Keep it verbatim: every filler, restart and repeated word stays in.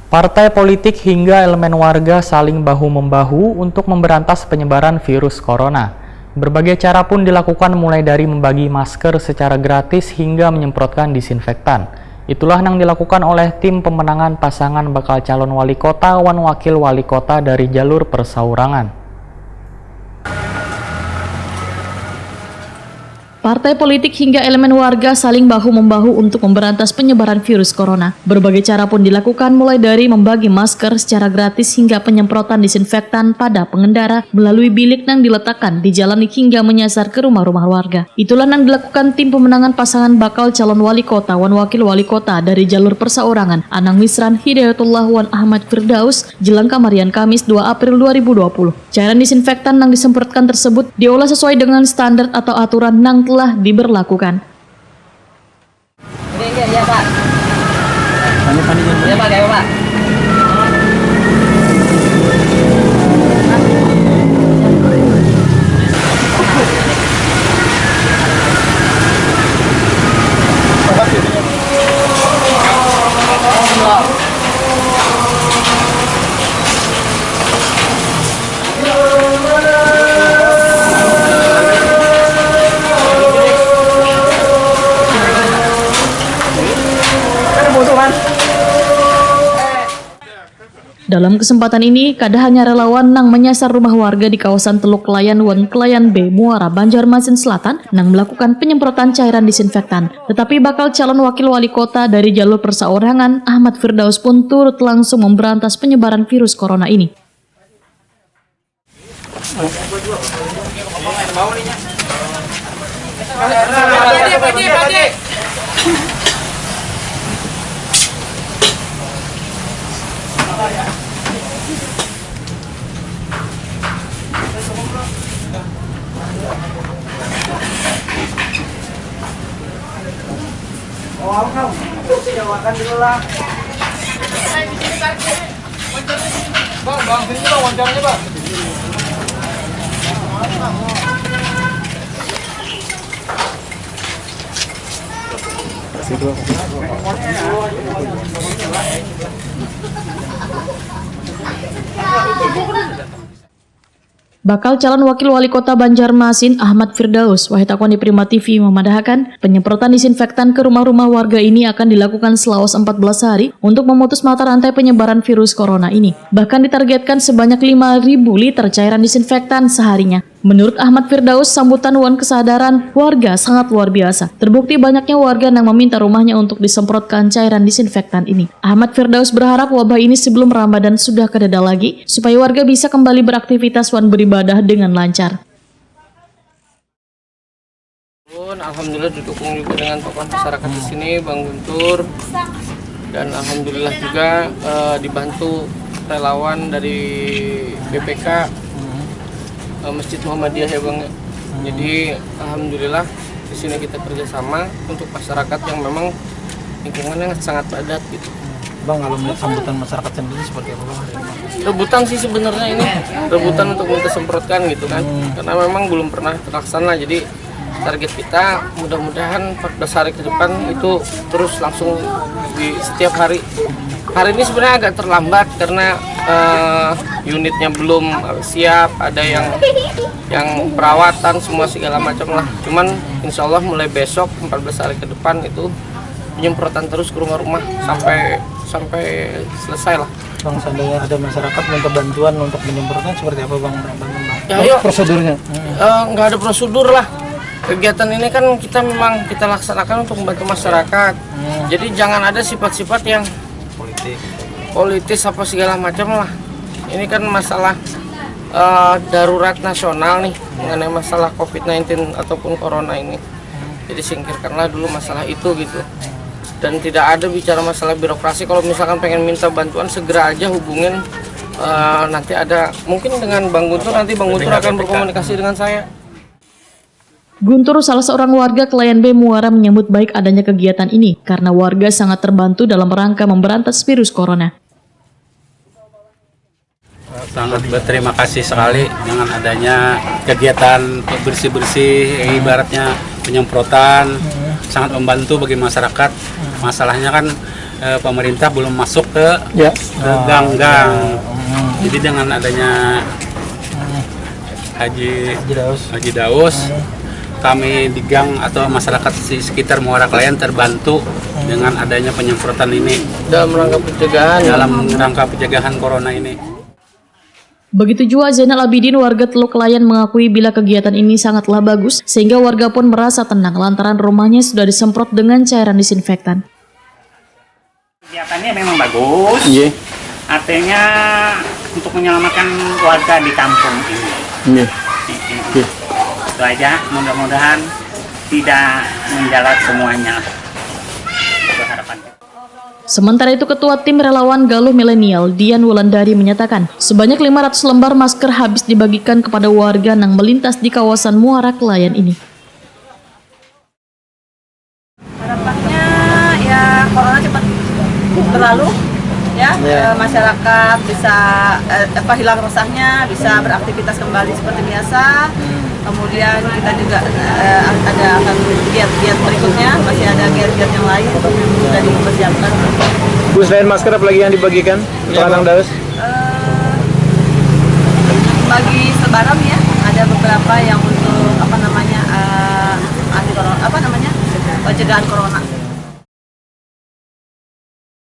Partai politik hingga elemen warga saling bahu-membahu untuk memberantas penyebaran virus corona. Berbagai cara pun dilakukan, mulai dari membagi masker secara gratis hingga menyemprotkan disinfektan. Itulah yang dilakukan oleh tim pemenangan pasangan bakal calon wali kota wan wakil wali kota dari jalur persaurangan. Partai politik hingga elemen warga saling bahu-membahu untuk memberantas penyebaran virus corona. Berbagai cara pun dilakukan, mulai dari membagi masker secara gratis hingga penyemprotan disinfektan pada pengendara melalui bilik yang diletakkan di jalan hingga menyasar ke rumah-rumah warga. Itulah yang dilakukan tim pemenangan pasangan bakal calon wali kota wan wakil wali kota dari jalur persaurangan, Anang Misran Hidayatullah wan Ahmad Firdaus, jelang kamarian Kamis, dua April dua ribu dua puluh. Cairan disinfektan yang disemprotkan tersebut diolah sesuai dengan standar atau aturan yang telah diberlakukan. Ini, ini, iya, Pak. Iya, Pak, iya, Pak. Dalam kesempatan ini, kada hanya relawan nang menyasar rumah warga di kawasan Teluk Kelayan wan Kelayan B, Muara, Banjarmasin Selatan, nang melakukan penyemprotan cairan disinfektan, tetapi bakal calon wakil wali kota dari jalur perseorangan, Ahmad Firdaus, pun turut langsung memberantas penyebaran virus corona ini. Oh, aku jawabkan dulu lah. Bang, bang, sini bang, wawancaranya bang. Bakal calon wakil wali kota Banjarmasin, Ahmad Firdaus, wahid takun di Prima T V, memadahakan penyemprotan disinfektan ke rumah-rumah warga ini akan dilakukan selawas empat belas hari untuk memutus mata rantai penyebaran virus corona ini. Bahkan ditargetkan sebanyak lima ribu liter cairan disinfektan seharinya. Menurut Ahmad Firdaus, sambutan wan kesadaran warga sangat luar biasa. Terbukti banyaknya warga yang meminta rumahnya untuk disemprotkan cairan disinfektan ini. Ahmad Firdaus berharap wabah ini sebelum Ramadan sudah kadada lagi, supaya warga bisa kembali beraktivitas wan beribadah dengan lancar. Pun alhamdulillah didukung juga dengan tokoh masyarakat di sini, Bang Guntur, dan alhamdulillah juga, eh, dibantu relawan dari B P K, eh, Masjid Muhammadiyah ya, Bang, ya. Jadi alhamdulillah di sini kita kerjasama untuk masyarakat yang memang lingkungannya sangat padat gitu. Bang, kalau melihat sambutan masyarakat sendiri seperti apa, Bang, hari ini? Rebutan sih sebenarnya ini, rebutan untuk minta semprotkan gitu kan. Karena memang belum pernah terlaksana, jadi target kita mudah-mudahan empat belas hari ke depan itu terus langsung di setiap hari. Hari ini sebenarnya agak terlambat karena, eh, unitnya belum siap, ada yang yang perawatan semua segala macam lah. Cuman insya Allah mulai besok empat belas hari ke depan itu penyemprotan terus ke rumah-rumah sampai sampai selesai lah. Bang, seandainya ada masyarakat minta bantuan untuk menyemprotnya, seperti apa, Bang, berangkatnya, Bang? Ya, ayo. Prosedurnya? Eh, nggak ada prosedur lah. Kegiatan ini kan kita memang kita laksanakan untuk membantu masyarakat. Jadi jangan ada sifat-sifat yang politik, politis apa segala macam lah. Ini kan masalah, eh, darurat nasional nih mengenai masalah covid sembilan belas ataupun corona ini. Jadi singkirkanlah dulu masalah itu gitu. Dan tidak ada bicara masalah birokrasi. Kalau misalkan pengen minta bantuan, segera aja hubungin. Eh, nanti ada mungkin dengan Bang Guntur, nanti Bang Guntur akan berkomunikasi dengan saya. Guntur, salah seorang warga Kelayan B, Muara, menyambut baik adanya kegiatan ini karena warga sangat terbantu dalam rangka memberantas virus corona. Sangat berterima kasih sekali dengan adanya kegiatan bersih-bersih, ibaratnya penyemprotan, sangat membantu bagi masyarakat. Masalahnya kan Eh, pemerintah belum masuk ke Ya. ke gang-gang. Jadi dengan adanya Haji Haji Daus. Haji Daus, kami di gang atau masyarakat di sekitar Muara Kelayan terbantu dengan adanya penyemprotan ini Dalam rangka pencegahan. Dalam rangka pencegahan corona ini. Begitu jua Zainal Abidin, warga Teluk Kelayan, mengakui bila kegiatan ini sangatlah bagus sehingga warga pun merasa tenang lantaran rumahnya sudah disemprot dengan cairan disinfektan. Kegiatannya memang bagus. Iya. Artinya untuk menyelamatkan warga di kampung ini. Iya. Itu aja, mudah-mudahan tidak menjalar semuanya. Itu harapan kita. Sementara itu, Ketua Tim Relawan Galuh Milenial, Dian Wulandari, menyatakan sebanyak lima ratus lembar masker habis dibagikan kepada warga nang melintas di kawasan Muara Kelayan ini. Harapannya ya corona cepat berlalu, ya, Ya. Eh, masyarakat bisa eh, apa hilang resahnya, bisa beraktivitas kembali seperti biasa. Kemudian kita juga eh, ada akan giat-giat berikutnya, masih ada giat-giat yang lain yang sudah dipersiapkan. Bu, selain masker, apa lagi yang dibagikan untuk Kang Daus? Eh, bagi selebaran ya, ada beberapa yang untuk apa namanya eh, anti corona, apa namanya pencegahan corona.